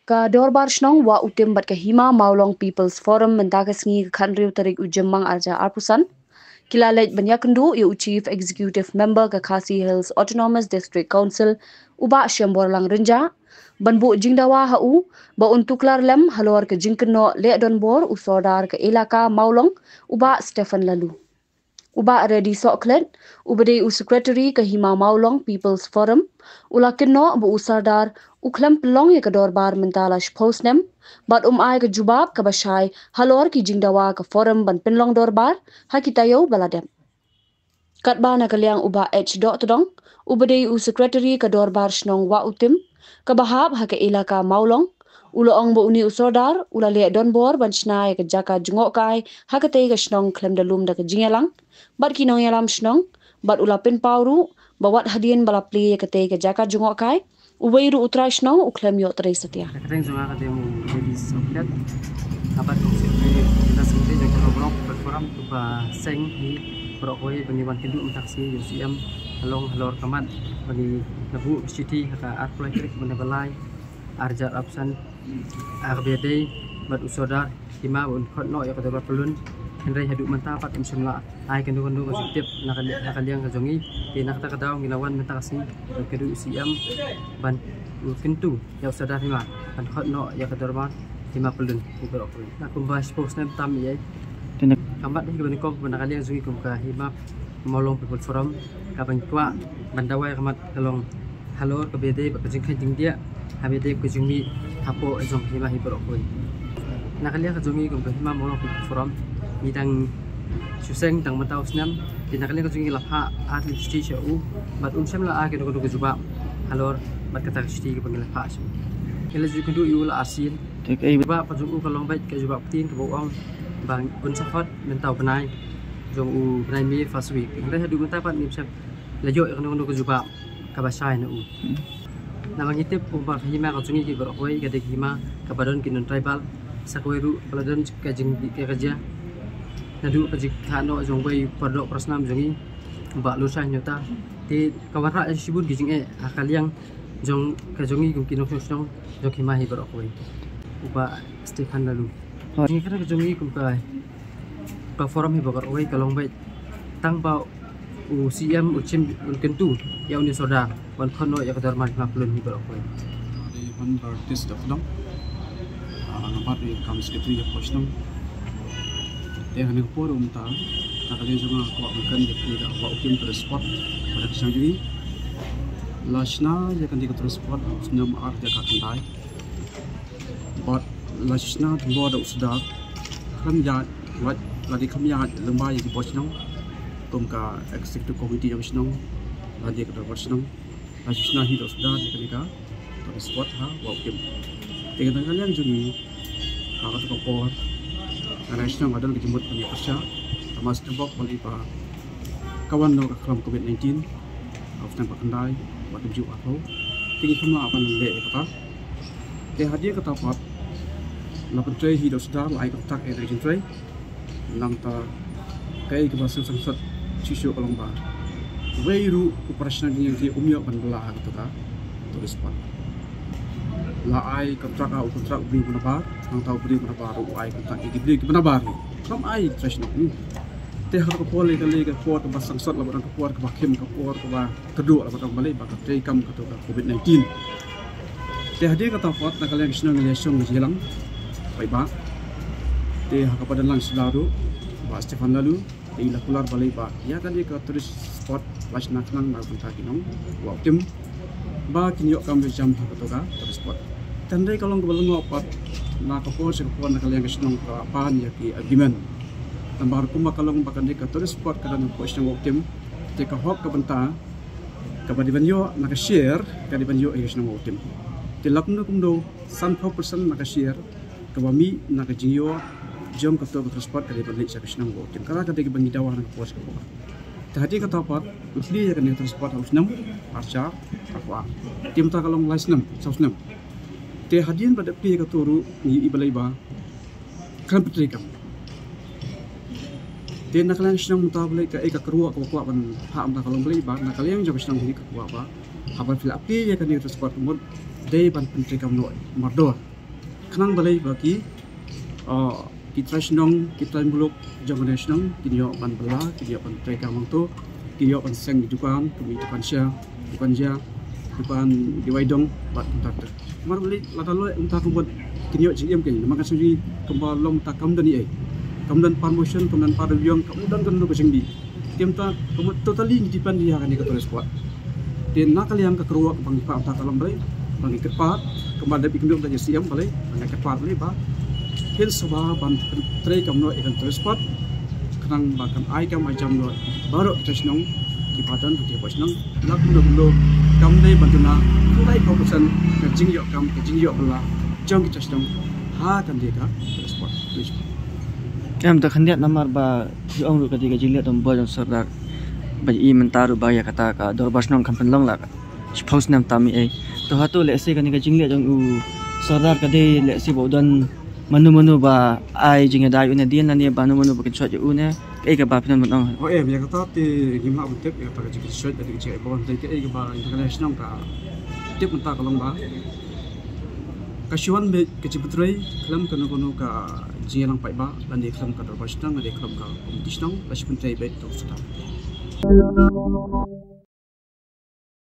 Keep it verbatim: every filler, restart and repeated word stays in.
Ka Dorbar Shnong Wah U Tim bad ka Hima Mawlong People's Forum mynta ka sngi ka khathynriew tarik u Jymmang arhajar arphew san ki la leit ban ïakynduh ïa u Chief Executive Member ka Khasi Hills Autonomous District Council, u Bah Shemborlang Rynjah, ban buh jingdawa ha u ba un tuklar lem halor ka jingkynnoh leh donbor u Sordar ka Elaka Mawlong, u Bah Stephen Laloo. U Bah Reddy Sohkhlet, uba dei u Secretary ka Hima Mawlong People's Forum, u la kynnoh ba u Sordar u khlem pynlong ïa ka dorbar mynta la shiphew snem bad um ai ka jubab kaba shai halor ki jingdawa ka Forum ban pynlong dorbar ha ki taïew ba la dep. Katba na ka liang u Bah H Dohtdong, uba dei u Secretary ka Dorbar Shnong Wah U Tim kaba hap ha ka Elaka Mawlong, u la ong ba une u Sordar u la leh donbor ban shna ïa ka jaka jngohkai ha katei ka shnong khlem da lum da ka jingïalang bad ki nongïalam shnong, bad u la pynpaw ruh ba wat hadien ba la plie ïa katei ka jaka jngohkai, uwei ruh u trai shnong u khlem ïoh trei satia. Ka kyrteng jong nga ka dei u Reddy Sohkhlet. Nga bad u Secretary, General Secretary jong ka Mawlong People's Forum, uba seng hi baroh kawei ba ngi wan kynduh mynta ka sngi ïa u C M halong halor ka mat ba ngi la buh ka shithi ha ka arphew lai tarik u bnai ba lai arhajar arphew san, ha kaba ïadei bad u Sordar Hima ba un khot noh ïa ka dorbar pyllun. Hynrei haduh mynta pat um shym la ai kano kano ka jingtip na ka li-, na ka liang ka jong ngi. Te na kata ka daw ngi la wan mynta ka sngi ban kynduh u C M ban u kyntu ïa u Sordar Hima ban khot noh ïa ka dorbar Hima pyllun hi baroh kawei. Na kumba shiphew snem tam ïa. Te na ka mat hi kaba nyngkong kaba na ka liang jong ngi kum ka Hima Mawlong People's Forum, kaba ngi kwah ban dawa ïa ka mat ka long halor kaba ïadei bad ka jingkheiñ jingdiah, kaba ïadei bad ka jingmih hapoh jong ka hima hi baroh kawei. Na ka liang ka jong ngi kum ka Hima Mawlong People's Forum, ngi dang shu seng tang mynta u snem. Te na ka liang ka jong ngi la phah ar tylli ki shithi sha u bad um shym la ai kano kano ka jubab halor bad kata ka shithi kaba ngi la phah sha u. Ngi la ju kynduh ïa u la arsien. Te ka jubab ka jong u ka long beit ka jubab ktien kaba u ong ba un sa khot mynta u bnai jong u bnai May first week. Hynrei haduh mynta pat ngim shym la ïoh ïa kano kano ka jubab kaba shai na u. Hmm. Namar ngi tip kumba ka hima ka jong ngi ki baroh kawei ka dei ka hima kaba don ki non tribal, sa kawei ruh ba la don ka jing, ka, ka jia. Naduh ka jingkha noh jong uwei u paralok parasnam jong ngi, u Bah Lorshah Hynñiewta. Te ka wanrah shibun ki jingeh ha ka liang jong ka jong ngi kum ki nongshong shnong jong ka hima hi baroh kawei, u Bah Stephen Laloo. Hooid. Ngi kren ka jong ngi kum ka, ka forum hi baroh kawei ka long beit tang ba u C M u shim, un kyntu ïa une u Sordar ban khot noh ïa ka dorbar hima pyllun hi baroh kawei. Dei Hon Baptist Dohtdong. Ah, nga bat ïa ka kam secretary ïa ka shnong. Te ha kane ka por mynta, na ka liang jong nga nga kwah ban kren ïa kane ka Wah U Tim Tourist Spot, ba dang sdang jong ngi. La shna ïa kane ka tourist spot ha u snem ar hajar khatkhyndai. Bad la shna donbor da u Sordar. Khlem ïaid, lait, lada khlem ïaid lyngba ïa ki bor shnong kum ka executive committee jong shnong, lada ka dorbar shnong, la shna hi da u Sordar ïa kane ka tourist spot ha Wah U Tim. Te na ka liang jong ngi, ha kata ka por, nga dang shnong, nga don ka jingmut ban ïa pyrshah, tangba sdang bok balei ba ka wan noh ka khlam covid nineteen ha u snem khatkhyndai bad dujok arphew. Te ngi khlem lah ban leh ïa kata. Te hadien kata pat la pyntrei hi da u Sordar, la ai kontrak ïa ka jingtrei. Nangta kaei kaba sngewsih shisha ka long ba uwei ruh u para shnong jingïaseng um ïoh ban bylla ha kata ka tourist spot. La ai kontrak ha u kontrak u briew ba nabar, nangta u briew ba nabar ruh u ai kontrak ïa ki briew kiba nabar. Kam ai trai shnong. Te ha ka por lei ka lei ka por kaba sngewsih, la ba dang ka por kaba khim, ka por kaba kyrduh, la ba dang balei ba ka trei kam kata ka covid nineteen. Te hadien kata pat na ka liang ka shnong ngi la shong ka jingïalang paidbah. Te ha kaba don lang sla ruh Bah Stephen Laloo, te ngi la kular balei ba ïa kane ka tourist spot la shna khnang na ka bynta ki nong Wah U Tim ba kin ïoh kam ïoh jam ha kata ka tourist spot. Te hynrei ka long kaba lyngngoh pat na ka por sha ka por na ka liang ka shnong ka pan ïa ki agreement. Namar kumba ka long ba kane ka tourist spot ka don hapoh shnong Wah U Tim, te ka hok ka bynta kaba dei ban ïoh na ka share ka dei ban ïoh ïa ka shnong Wah U Tim. Te la kumno kumno sanphew percent na ka share kaba mih na ka jingïoh jong kato ka tourist spot ka dei ban leit sha ka shnong Wah U Tim. Kata ka dei kaba ngi dawa na ka por sha ka por. Te hadien kata pat la plie ïa kane ka tourist spot ha u snem ar hajar arphew ar. Te mynta ka long lai snem, saw snem. Te hadien ba la dep plie ïa kato ruh ngi ïohi balei ba khlem pyntrei kam. Te na ka liang shnong mynta balei kaei ka kyrwoh kaba kwah ban phah mynta ka long balei ba na ka liang jong ka shnong hi ka kwah ba haba phi la plie ïa kane ka tourist spot ka mut dei ban pyntrei kam noh mardor. Khnang balei ba ki, ah, ki trai shnong, ki trai muluk jong kane ka shnong kin ïoh ban bylla, kin ïoh ban trei kam hangto, kin ïoh ban seng dukan, kum i dukan sha, dukan ja, dukan dawai dong bad kumta ter. Namar balei lada leh kumta ka mut kin ïoh jingim kein, namar ka shu kumba long mynta kam don ei, kam don promotion, kam don promotion, kam don kano ka jingdih. Te mynta ka mut totally ngi depend ïa kane ka tourist spot. Te na ka liang ka kyrwoh ba ngi phah mynta ka long balei ba ngi kyrpad kumba da i kynduh da C M balei ba ngi kyrpad balei ba phin sngewbha ban trei kam noh ïa ka tourist spot khnang ba kan ai kam ai jam noh baroh kita shnong kiba don ha ki ba shnong. La kumno kumno kam dei ban duna khlai ka percent ka jingïoh kam ka jingïoh bylla jong kita shnong ha kane ka tourist spot. Em, da khyndiat namar ba ïa ong ruh ka dei ka jingleh donbor jong Sordar ba i mynta ruh ba ïa kata ka dorbar shnong kan pynlong la ka shiphew snem tam ei. To hato lehse kane ka jingleh jong u Sordar ka dei lehse ba u don mano mano ba ai jingïada ïa u ne dien lane ba mano mano ba kynshoit ïa u ne kaei kaba phi don ban ong? Oh em, ïa kata te ngim lah ban tip ïa kata ka jingkynshoit ka dei ka jingaiei ba wan dei kaei kaba ïa kane ka shnong ka tip mynta ka long ba ka shu wan beit ka jingpyntrei khlem kano kano ka jingïalang paidbah lane khlem ka dorbar shnong lane khlem ka komiti shnong la shu pyntrei beit to Sordar.